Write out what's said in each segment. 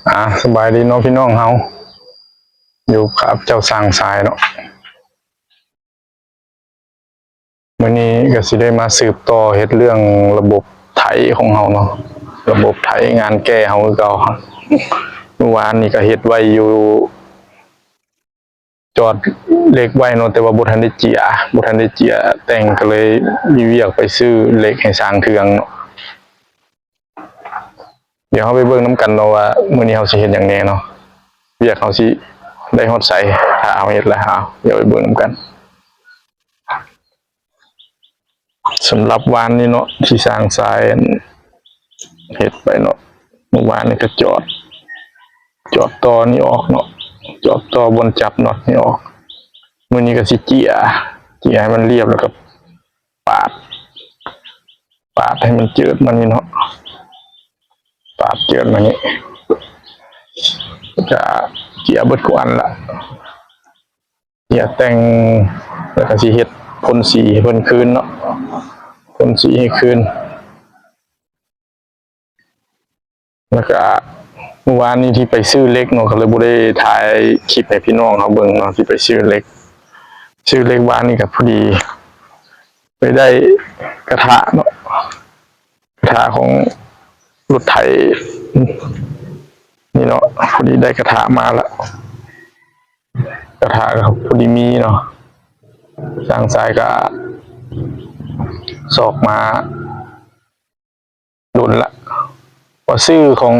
ອາ ສະບາຍດີເນາະພີ່ນ້ອງເຮົາ ຢູ່ກັບເຈົ້າຊ່າງຊາຍເນາະ. ມື້ນີ້ກໍຊິໄດ້ມາສືບຕໍ່ເຮັດເລື່ອງລະບົບໄຖຂອງເຮົາເນາະ, ລະບົບໄຖງານແກ້ເຮົາຄືເກົ່າ. ມື້ວານນີ້ກໍເຮັດໄວ້ຢູ່ ຈອດເຫຼັກໄວ້ເນາະ ແຕ່ວ່າບໍ່ທັນໄດ້ເຈຍ ບໍ່ທັນໄດ້ເຈຍແຕ່ງ ກໍເລີຍມີວຽກໄປຊື້ເຫຼັກໃຫ້ຊ່າງເຖື່ອງເນາະ. ດຽວເຮົາໄປເບິ່ງນຳກັນເນາະ ວ່າມື້ນີ້ເຮົາຊິເຮັດຫຍັງແດ່ເນາະ, ວຽກເຮົາຊິໄດ້ຮອດໃສ ຖ້າເຮົາເຮັດແລ້ວ. ດຽວໄປເບິ່ງນຳກັນ. ສຳລັບວານນີ້ເນາະ ທີ່ຊ່າງຊາຍເຮັດໄປເນາະ, ມື້ວານນີ້ກໍຈອດ ຈອດຕໍ່ນີ້ອອກເນາະ, ຈອດຕໍ່ບ່ອນຈັບນັອດນີ້ອອກ. ມື້ນີ້ກໍຊິເຈຍ ເຈຍໃຫ້ມັນລຽບ ແລ້ວກໍປາດ ປາດໃຫ້ມັນເຈີດມານີ້ເນາະ, ປາດເຈີດມານີ້ ແລ້ວກໍເຈຍເບິດທຸກອັນລະ. ເຈຍແຕ່ງ ແລ້ວກໍຊິເຮັດພົ່ນສີໃຫ້ເພິ່ນຄືນເນາະ, ພົ່ນສີໃຫ້ຄືນ. ແລ້ວກໍມື້ວານນີ້ທີ່ໄປຊື້ເຫຼັກເນາະ ກໍເລີຍບໍ່ໄດ້ຖ່າຍຄລິບໃຫ້ພີ່ນ້ອງເຮົາເບິ່ງເນາະ, ທີ່ໄປຊື້ເຫຼັກ ຊື້ເຫຼັກວານນີ້ກໍພໍດີໄປໄດ້ກະທະເນາະ, ກະທະຂອງລົດໄຖນີ້ເນາະ, ພໍດີໄດ້ກະທະມາລະ. ກະທະກໍພໍດີມີເນາະ, ຊ່າງຊາຍກໍຊອກມາດົນລະ. ວ່າຊື້ຂອງ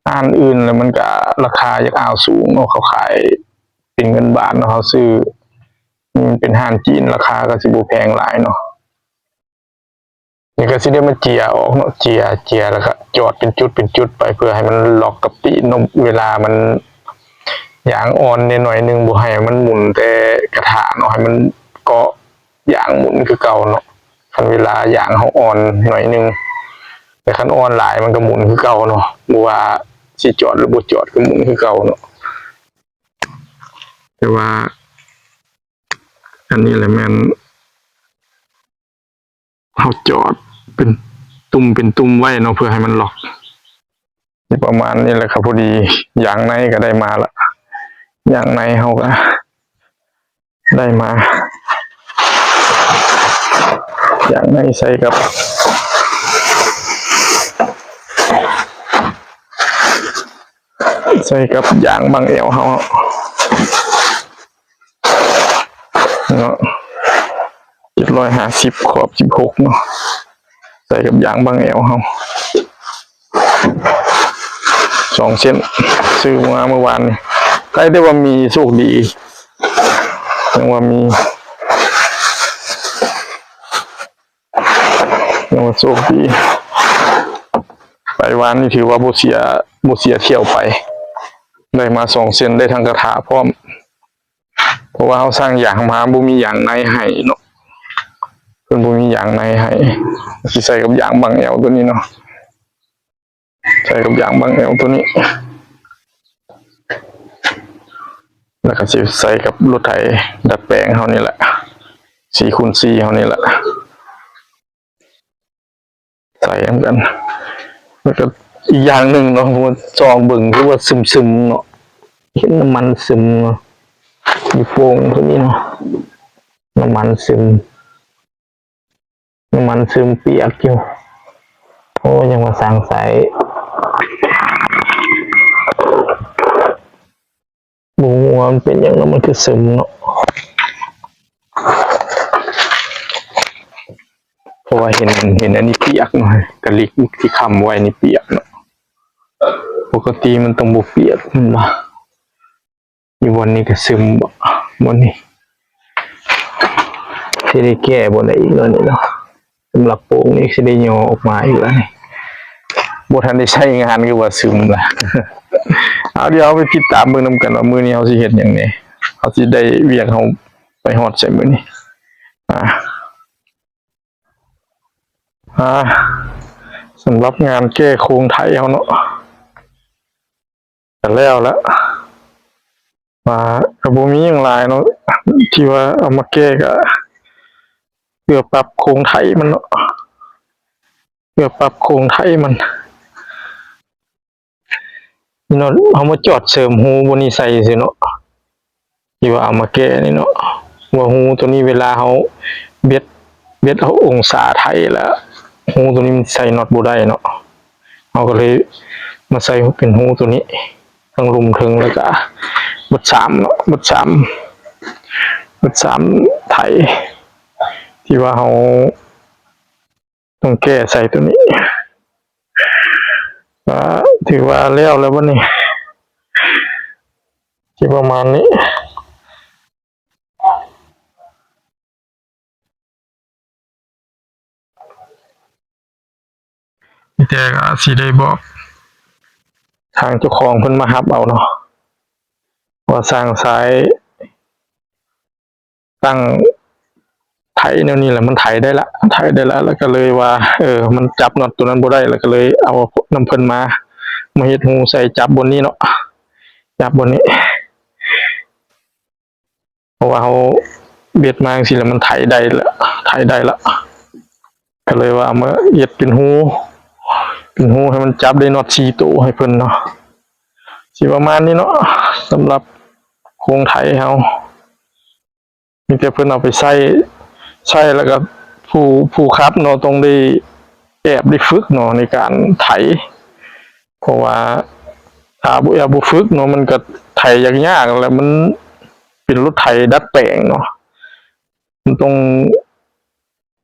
ຮ້ານອື່ນແລ້ວມັນກະລາຄາຢາກອາວສູງເນາະ, ເຂົາຂາຍເປັນເງິນບາດເນາະ, ເຮົາຊື້ມັນເປັນຮ້ານຈີນ ລາຄາກໍຊິບໍ່ແພງຫຼາຍເນາະ. ນີ້ກໍຊິໄດ້ມາເຈຍອອກເນາະ, ເຈຍ ເຈຍ ແລ້ວກໍຈອດເປັນຈຸດເປັນຈຸດໄປ ເພື່ອໃຫ້ມັນລັອກກັບຕີນເນາະ. ເວລາມັນ ຢາງອ່ອນແດ່ໜ້ອຍໜຶ່ງ ບໍ່ໃຫ້ມັນໝຸນແຕ່ກະທະເນາະ, ໃຫ້ມັນເກາະຢາງໝຸນຄືເກົ່າເນາະ. ຄັນເວລາຢາງເຮົາອ່ອນໜ້ອຍໜຶ່ງ ແຕ່ຄັນອ່ອນຫຼາຍມັນກໍໝຸນຄືເກົ່າເນາະ, ບໍ່ວ່າຊິຈອດຫຼືບໍ່ຈອດກໍໝຸນຄືເກົ່າເນາະ. ແຕ່ວ່າອັນນີ້ແຫຼະແມ່ນ ເຮົາຈອດເປັນຕຸ່ມເປັນຕຸ່ມໄວ້ເນາະ ເພື່ອໃຫ້ມັນລັອກ. ປະມານນີ້ແຫຼະ ກໍພໍດີ ຢາງໃນກໍໄດ້ມາລະ, ຢາງໃນເຮົາກໍໄດ້ມາ, ຢາງໃນໃສ່ກັບ ໃສ່ກັບຢາງບັ້ງແອວເຮົາເນາະ, ເຈັດຮ້ອຍຫ້າສິບ ຂອບສິບຫົກເນາະ, ໃສ່ກັບຢາງບັ້ງແອວເຮົາ ສອງເສັ້ນ. ຊື້ມາເມື່ອວານນີ້ ໃກ້ແຕ່ວ່າມີ ໂຊກດີ ຍັງວ່າມີ ຍັງວ່າໂຊກດີ ໄປວານນີ້ຖືວ່າບໍ່ເສຍ ບໍ່ເສຍຖ້ຽວໄປ, ໄດ້ມາສອງເສັ້ນ ໄດ້ທັງກະທະພ້ອມ. ເພາະວ່າເຮົາສັ່ງຢາງມາ ບໍ່ມີຢາງໃນໃຫ້ເນາະ, ເພິ່ນບໍ່ມີຢາງໃນໃຫ້, ຊິໃສ່ກັບຢາງບັ້ງແອວໂຕນີ້ເນາະ. ໃສ່ກັບຢາງບັ້ງແອວໂຕນີ້ ແລ້ວກໍຊິໃສ່ກັບລົດໄຖດັດແປງເຮົານີ້ແຫຼະ ສີ່ຄູນສີ່ເຮົານີ້ແຫຼະ ໃສ່ນຳກັນ. ແລ້ວກໍອີກຢ່າງໜຶ່ງເນາະ ສ່ອງເບິ່ງຄືວ່າຊຶມໆເນາະ, ເຫັນນ້ຳມັນຊຶມເນາະ ຢູ່ໂປ່ງໂຕນີ້ເນາະ, ນ້ຳມັນຊຶມ. ນ້ຳມັນຊຶມປຽກຢູ່. ໂອ້ ຍັງວ່າຊ່າງຊາຍ ບໍ່ຮູ້ວ່າມັນເປັນຫຍັງເນາະ ມັນຄືຊຶມເນາະ. ເພາະວ່າເຫັນ ເຫັນອັນນີ້ປຽກເນາະ, ກະລິກທີ່ຄ້ຳໄວ້ນີ້ປຽກເນາະ, ປົກກະຕິມັນຕ້ອງບໍ່ປຽກແມ່ນບໍ່? ຢູ່ບ່ອນນີ້ກໍຊຶມບໍ່ ບ່ອນນີ້ ຊິໄດ້ແກ້ບ່ອນໃດອີກເນາະນີ້ເນາະ. ສຳລັບໂປ່ງນີ້ຊິໄດ້ຍໍອອກມາອີກແລ້ວນີ້ ບໍ່ທັນໄດ້ໃຊ້ງານຄືວ່າຊຶມລະ. ເອົາ ດຽວເຮົາໄປຕິດຕາມເບິ່ງນຳກັນວ່າມື້ນີ້ເຮົາຊິເຮັດຫຍັງແດ່, ເຮົາຊິໄດ້ວຽກເຮົາໄປຮອດໃສມື້ນີ້. ອາ ອາ ສຳລັບງານແກ້ໂຄງໄຖເຮົາເນາະ ກໍແລ້ວລະ ວ່າກໍບໍ່ມີຫຍັງຫຼາຍເນາະ ທີ່ວ່າເອົາມາແກ້ກໍເພື່ອປັບໂຄງໄຖມັນເນາະ ເພື່ອປັບໂຄງໄຖມັນ. ນີ້ເນາະ ເຮົາມາຈອດເສີມຮູໂບນີ້ໃສ່ຊື່ເນາະ ທີ່ວ່າເອົາມາແກ້ນີ້ເນາະ ວ່າຮູໂຕນີ້ເວລາເຮົາເບັດ ເບັດເຮົາອົງສາໄຖລະ ຮູໂຕນີ້ມັນໃສ່ນັອດບໍ່ໄດ້ເນາະ ເຮົາກໍເລີຍມາໃສ່ເປັນຮູໂຕນີ້ ທັງລຸ່ມເທິງ ແລ້ວກະເບິດສາມເນາະ ເບິດສາມ ເບິດສາມໄຖ ທີ່ວ່າເຮົາ ຕ້ອງແກ້ໃສ່ໂຕນີ້ ກໍຖືວ່າແລ້ວແລ້ວບັດນີ້ ຊິປະມານນີ້ ມີແຕ່ກໍຊິໄດ້ບອກທາງເຈົ້າຂອງເພິ່ນມາຮັບເອົາເນາະ ວ່າຊ່າງຊາຍ ຕັ້ງໄຖແນວນີ້ແຫຼະ ມັນໄຖໄດ້ລະ ໄຖໄດ້ລະ ແລ້ວກໍເລີຍວ່າ ເອີ ມັນຈັບນັອດໂຕນັ້ນບໍ່ໄດ້ ແລ້ວກໍເລີຍເອົານຳເພິ່ນມາ ມາເຮັດຮູໃສ່ຈັບບ່ອນນີ້ເນາະ ຈັບບ່ອນນີ້ ເພາະວ່າເຮົາເບັດມາຈັ່ງຊີ້ແລ້ວ ມັນໄຖໄດ້ລະ ໄຖໄດ້ລະ ກໍເລີຍວ່າເອົາມາເຮັດເປັນຮູ ເປັນຮູໃຫ້ມັນຈັບໄດ້ນັອດສີ່ໂຕໃຫ້ເພິ່ນເນາະ ຊິປະມານນີ້ເນາະ ສຳລັບໂຄງໄຖເຮົາ ມີແຕ່ເພິ່ນເອົາໄປໃຊ້ ໃຊ້ແລ້ວກໍຜູ້ ຜູ້ຂັບເນາະ ຕ້ອງໄດ້ແອບໄດ້ຝຶກເນາະ ໃນການໄຖ ເພາະວ່າຖ້າບໍ່ແອບບໍ່ຝຶກເນາະ ມັນກໍໄຖຍາກໆ ແລ້ວມັນເປັນລົດໄຖດັດແປງເນາະ ມັນຕ້ອງ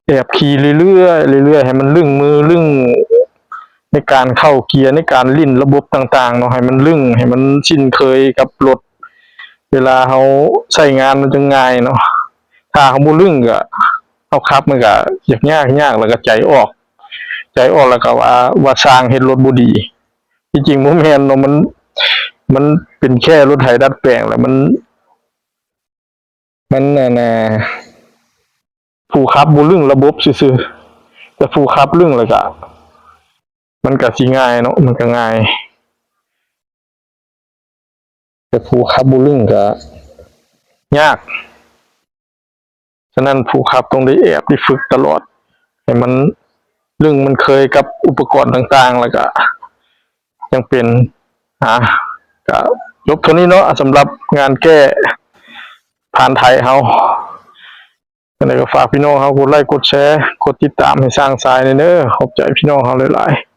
ແອບຂີ່ເລື້ອຍໆ ເລື້ອຍໆ ໃຫ້ມັນລຶ້ງມືລຶ້ງ ໃນການເຂົ້າເກຍ ໃນການຫຼິ້ນລະບົບຕ່າງໆເນາະ ໃຫ້ມັນລຶ້ງ ໃຫ້ມັນຊິນເຄີຍກັບລົດ ເວລາເຮົາໃຊ້ງານມັນຈຶ່ງງ່າຍເນາະ ຖ້າເຮົາບໍ່ລຶ້ງກໍ ເຮົາຂັບມັນກໍຍາກໆ ຍາກ ແລ້ວກໍໃຈອອກ ໃຈອອກແລ້ວກໍວ່າ ວ່າຊ່າງເຮັດລົດບໍ່ດີ ທີ່ຈິງບໍ່ແມ່ນເນາະ ມັນ ມັນເປັນແຄ່ລົດໄຖດັດແປງ ແລ້ວມັນ ມັນ ອັນນ່າ ຜູ້ຂັບບໍ່ລຶ້ງລະບົບຊື່ໆ ແຕ່ຜູ້ຂັບລຶ້ງແລ້ວກະ ມັນກະຊິງ່າຍເນາະ ມັນກະງ່າຍ ແຕ່ຜູ້ຂັບບໍ່ລຶ້ງກະຍາກ ສະນັ້ນຜູ້ຂັບຕ້ອງໄດ້ແອບໄດ້ຝຶກຕະຫຼອດ ໃຫ້ມັນລຶ້ງມັນເຄີຍກັບອຸປະກອນຕ່າງໆ ແລ້ວກະ ຍັງເປັນ ອ່າ ກະຈົບເທົ່ານີ້ເນາະ ສຳລັບງານແກ້ພານໄຖເຮົາ ຈັ່ງໃດກໍຝາກພີ່ນ້ອງເຮົາກົດໄລ້ກົດແຊ ກົດຕິດຕາມໃຫ້ຊ່າງຊາຍແດ່ເດີ ຂອບໃຈພີ່ນ້ອງເຮົາຫຼາຍໆ.